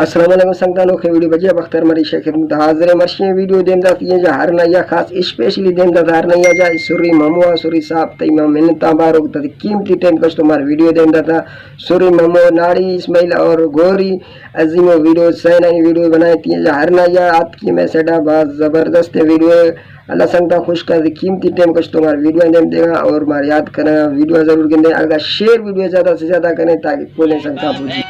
السلام علیکم سنگتانو، کہ ویڈیو بجے بختر مری شے خدمت حاضر ہے۔ مرشی ویڈیو دیم داتی ہے جا ہر نیا خاص اسپیشلی دیم داتا ہر نیا جا سری ممو سری صاحب تئی ما منتاں باروک تئی قیمتی ٹائم کش تمہار ویڈیو دیم داتا۔ سری ممو ناڑی اسماعیل اور گوری عظیم ویڈیو سینانی ویڈیو بنائے تی ہے جا ہر نیا آت کی میں سیڈا باز زبردست ویڈیو ہے۔ اللہ سنگتاں خوش کا قیمتی ٹائم کش تمہار ویڈیو دیم دیگا اور مار یاد کرنا ویڈیو ضرور گندے۔ اگر شیئر ویڈیو زیادہ سے زیادہ کریں تاکہ کولیں سنگتاں پوچی۔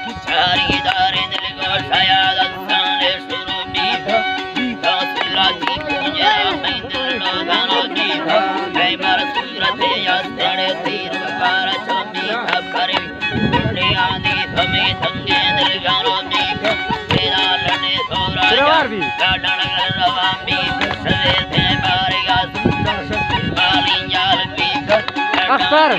اختر۔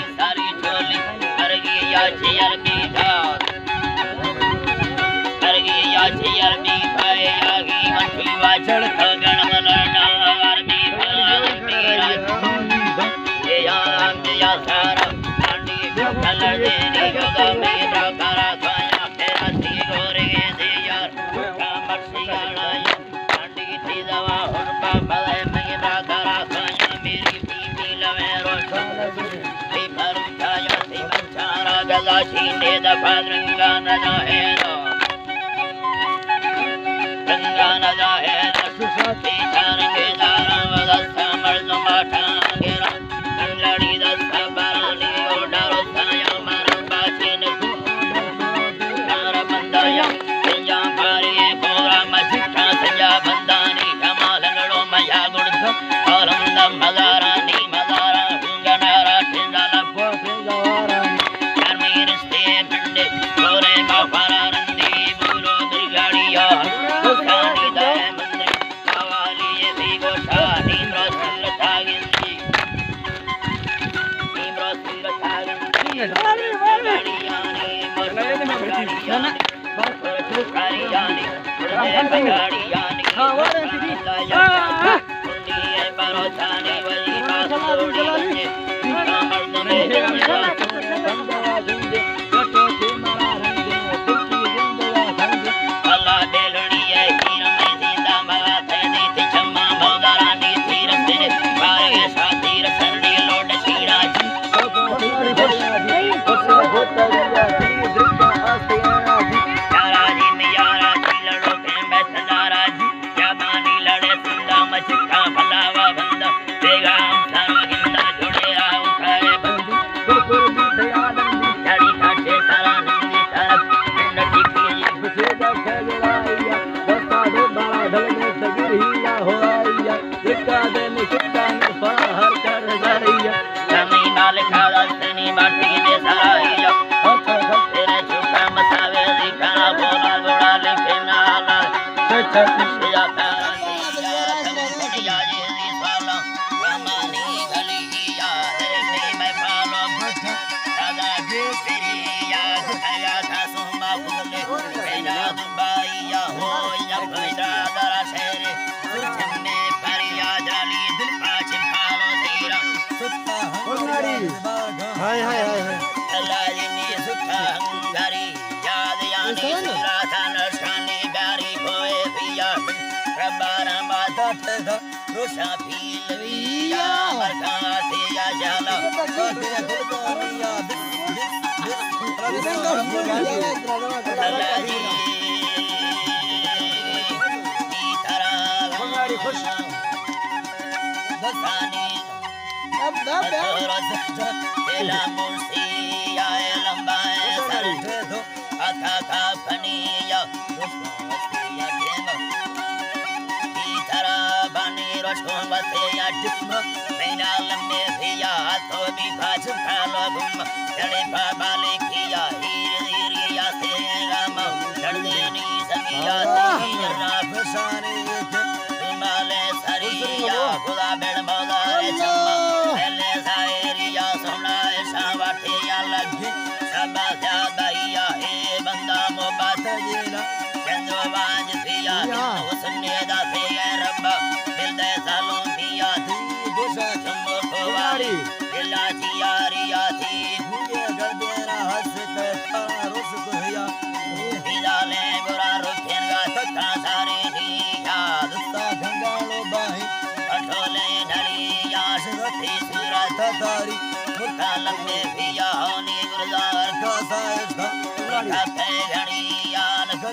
ہائے، ہائے، ہائے، ہائے۔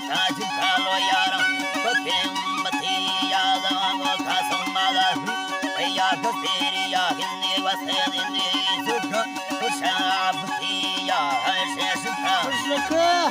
تاج کالو یارا، پتے امتی یاد آنگو کاسم مالا، یا گزیری یا گندی وسے دندی، زکا خوشا بتی یا ہر شیشتا۔ خوشکا۔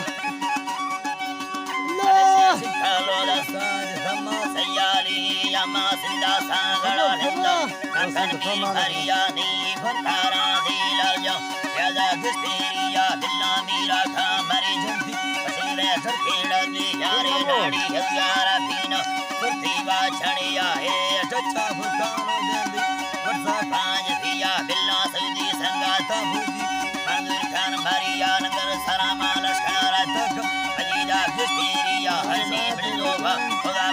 اللہ۔ ہر شیشتا لولا ساج زما سیاری، یا ما سندا سانگڑا نندا۔ کن کن می پریانی گھنکارا دیلا جا، یادا گشتیری یا بلا میرا تھا مری جنتی۔ پشورے سرکیڑا دی یارے ناڑی ہزیارا پینا۔ سرتی با چھڑیا ہے ٹچا بھگانو جنتی۔ ورزا پانج دیا بلا سودی سنگاتا بھوجی۔ منظور خان مری یا ننگر سراما لشکارا تک۔ مجیدا گشتیری یا ہر نیمڑ لوبا خدا